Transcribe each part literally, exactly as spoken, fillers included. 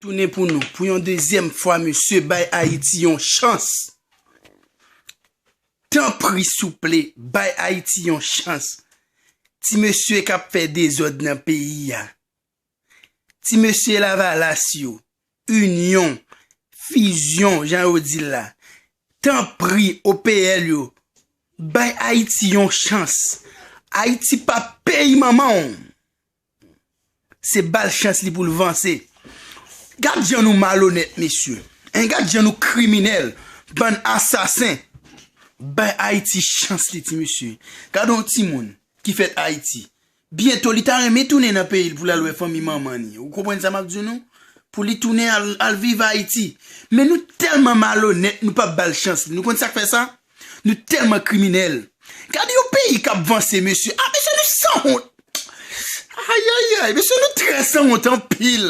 Tounen pou nou, pou yon dezyèm fwa, mesye, bay Ayiti yon chans. Tanpri, souple, bay Ayiti yon chans. Ti mesye k ap fè dezòd nan peyi a. Ti mesye Lavalas yo, inyon, fizyon, jan yo di l la. Tanpri, O P L yo, bay Ayiti yon chans. Ayiti pa peyi manman w. Se ba l chans li pou l vanse. Gad jan nou malonèt, mesye. Hein, gad jan nou kriminèl. Bann asasen. Bay Ayiti chans li, ti mesye. Gade yon timoun ki fèt Ayiti. Byento, li ta renmen tounen nan peyi l pou l al wè fanmi manman li. Ou konprann sa m ap di nou? Pou li tounen al, al viv Ayiti. Men nou tèlman malonèt, nou p ap ba l chans li. Nou konn sa k fè sa? Nou tèlman kriminèl. Gade yon peyi k ap vanse, mesye. Ah, mesye, nou sanwont. Ayayay, mesye, nou trè sanwont anpil.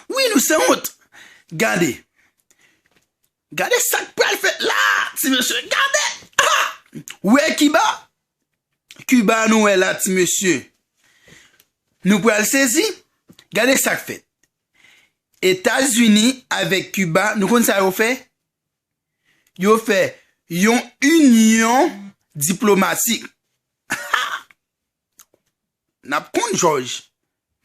Wi, nou sanwont. Gade. Gade sa k pral fèt la, ti mesye. Gade. Ah! Ou wè Kiba? Kiba nou wè la, ti mesye. Nou pral sezi. Gade sa k fèt. Etazini avèk Kiba, nou konn sa yo fè? Yo fè yon inyon diplomatik. N ap konn jòj.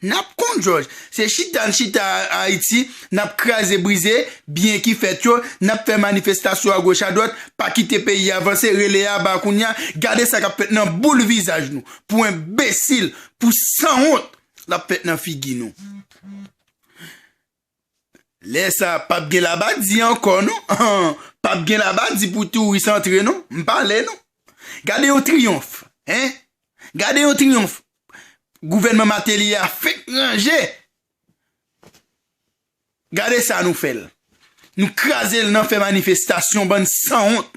N ap konn jòj. Se chita n chita Ayiti, n ap kraze brize byen ki fèt yo, n ap fè manifestasyon agoch adwat, pa kite peyi a vanse, rele a ba kounye a. Gade sa k ap fèt nan boul vizaj nou. Pou enbesil, pou sanwont, l ap fèt nan figi nou. Lè sa, p ap gen labadi ankò, non. P ap gen labadi pou touris antre, non. M pale, non. Gade yon triyonf, hein? Gade yon triyonf. Gouvènman Martelly a fenk ranje. Gade sa nou fè l. Nou kraze l nan fè manifestasyon, bann sanwont.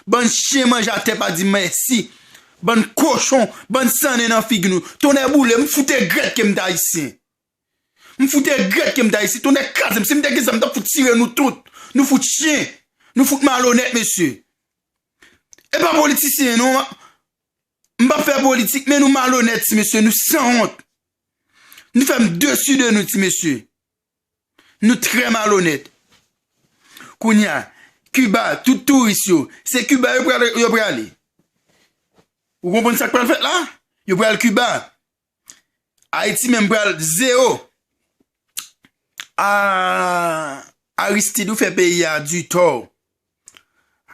Bann chen manje atè pa di mèsi. Bann kochon, bann sannen nan figi nou. Tonnè boule, m fout egrèt ke m t ayisyen. M fout egrèt ke m t ayisyen. Tonnè kraze m. Si m te gen zam, m t ap fout tire nou tout. Nou fout chen. Nou fout malonèt, mesye. E pa politisyen, non. M p ap fè politik, men nou malonèt, ti mesye. Nou sanwont. Nou fè m desi de nou, ti mesye. Nou trè malonèt. Kounye a, Kiba, tout touris yo, se Kiba yo prale, yo prale. Ou konprann sa k pral fèt la? Yo pral Kiba. Ayiti menm pral zewo. Ah, Aristide, ou fè peyi a du tort.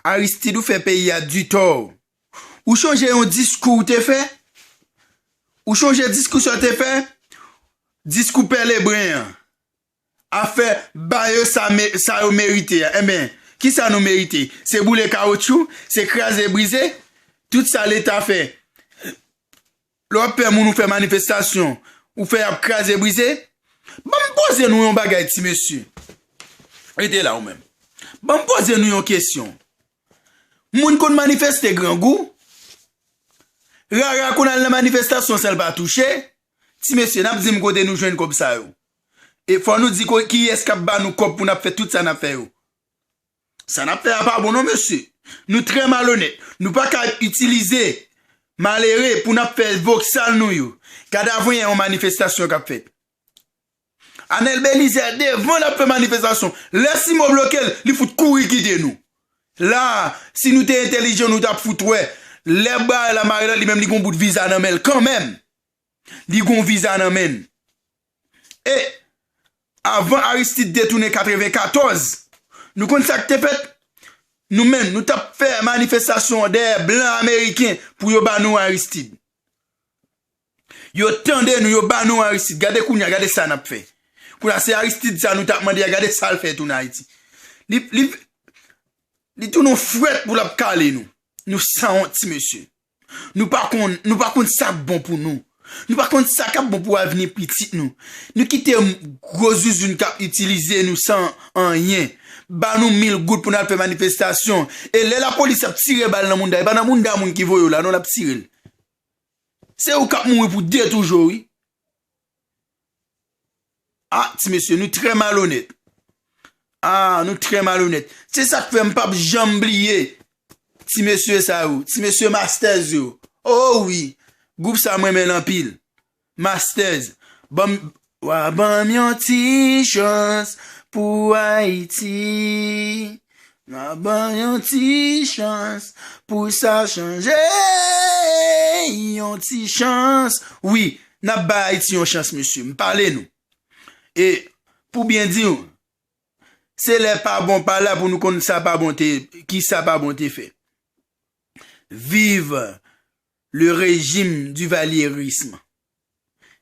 Aristide, ou fè peyi a du tort. Ou chonje yon diskou ou te fè? Ou chonje diskou sa w te fè? Diskou Pè Lebren an. Afè ba yo sa, me- sa yo merite a. Enben, kisa nou merite? Se boule kawotchou? Se kraze brize? Tout sa Leta fè. Lè w ap fè moun ou fè manifestasyon, ou fè y ap kraze brize? Ban m poze nou yon bagay, ti mesye. Rete la ou menm. Ban m poze nou yon kesyon. Moun konn manifeste grangou? Rara konn al nan manifestasyon san l pa touche? Ti mesye, n ap di m kote nou jwenn kòb sa yo. E fò nou di ko- kiyès k ap ba nou kòb pou n ap fè tout sa n ap fè yo. Sa n ap fè a pa bon non, mesye. Nou trè malonèt. Nou pa ka itilize malere pou n ap fè voksal nou yo. Gade avan yè yon manifestasyon k ap fèt. Anèl Belizaire devan l ap fè manifestasyon. Lè Simon bloke l, li fout kouri kite nou. La, si nou te entèlijan, nou t ap fout wè. Lè Barrel a mare la, li menm li gon bout viza nan men l kanmenm. Li gon viza nan men l. E avan Aristide te tounen katrevenkatòz, nou konn sa k te fèt? Nou menm, nou t ap fè manifestasyon dèyè blan ameriken pou yo ba nou Aristide. Yo tande nou, yo ba nou Aristide. Gade kounye a, gade sa n ap fè. Kounye a, se Aristide sa nou t ap mande a, gade sa l fè tounen Ayiti. Li, li, li tounen yon frèt pou l ap kale nou. Nou sanwont, ti mesye. Nou pa konn, nou pa konn sa k bon pou nou. Nou pa konn sa k ap bon pou avni pitit nou. Nou kite gwo zouzoun k ap itilize nou san anyen. Ba nou mil goud pou n al fè manifestasyon. E lè lapolis ap tire bal nan mounda, e pa nan mounda moun ki voye w la, non, l ap tire l. Se ou k ap mouri pou de tou jou, wi. Ah, ti mesye, nou trè malonèt. Ah, nou trè malonèt. Se sa k fè m p ap janm bliye ti mesye sa yo, ti mesye Masters yo. Oh wi, gwoup sa mwen renmen l anpil. Masters, ban m, W a ban m yon ti chans pou Ayiti. W a ban m yon ti chans pou sa chanje. Yon ti chans. Wi, n ap bay Ayiti yon chans, mesye. M pale nou. E, pou byen di w, se lè pa bon pa la pou nou konn sa pa bon te, ki sa pa bon te fè. Vive le régime du valierisme.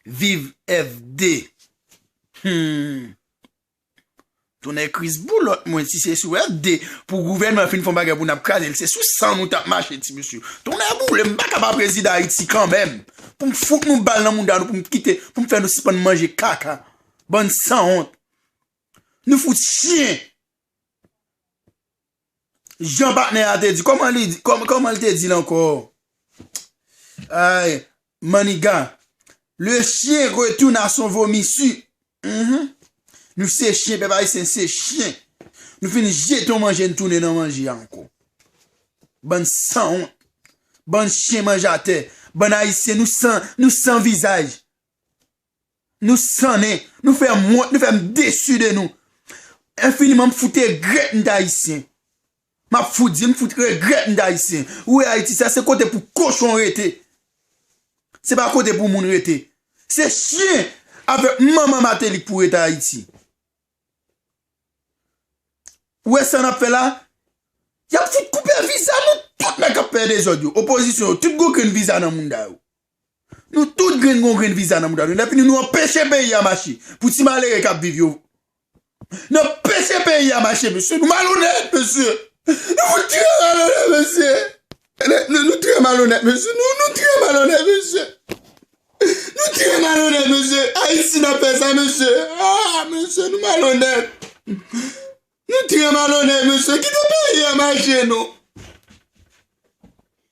Vive F D. Hmm. Tonnè Kris boulòt mwen, si se sou F D pou gouvènman fin fè yon bagay pou n ap kraze l, se sou san nou t ap mache, ti mesye. Tonnè boule m, m pa ka pa prezidan Ayiti kanmenm. Pou m fout nou bal nan mouda nou, pou m kite, pou m fè nou sispann manje kaka. Bann sanwont. Nou fout chen. Jan patnè a te di, kòman li, kòm, kòman li te di l ankò? Ay, Maniga, le chien retourne à son vomissure. Mhm. Nou se chen, pèp ayisyen se chen. Nou fin jete yon manje, n tounen nan manje a ankò. Bann sanwont. Bann chen manje atè. Bann ayisyen, nou san, nou san vizaj. Nou sannen, nou fè m wont, nou fè m desi de nou. Enfiniman, m fout regrèt m t ayisyen. M ap fout di, m fout regrèt m t ayisyen. Ou wè Ayiti, sa se kote pou kochon rete. Se pa kote pou moun rete. Se chen avèk manman Matelly k pou rete Ayiti. Ou wè sa n ap fè la? Y ap fout koupe viza nou tout nèg k ap fè dezòd yo. Opozisyon yo, tout gwo grenn viza nan mounda yo. Nou tout grenn gon grenn viza nan mouda nou. Lè fini nou anpeche peyi a mache. Pou ti malere k ap viv yo. Nou anpeche peyi a mache, mesye. Nou malonèt, mesye. Nou trè malonèt, mesye. Nou, nou trè malonèt, mesye. Nou, nou trè malonèt, mesye. Nou trè malonèt, mesye. Ayiti n ap fè sa, mesye. Ah, mesye, nou malonèt. Nou trè malonèt, mesye. Kite peyi a mache nou.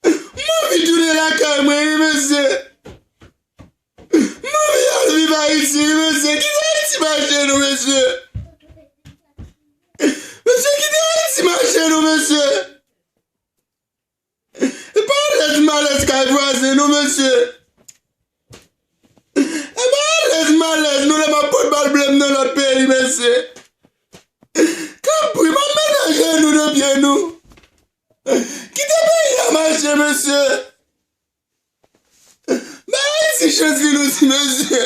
M anvi tounen lakay mwen, wi, mesye. M anvi al viv Ayiti, wi, mesye. Kite Ayiti mache nou, mesye. Mesye, kite Ayiti mache nou, mesye. E pa alèz malèz kay vwazen nou, mesye. E pa alèz malèz nou lè m ap pot bal ble m nan lòt peyi, mesye. Tanpri, m ap met ajenou nan pye nou. Kite peyi a mache, mesye. Bay Ayiti chans vin osi, mesye.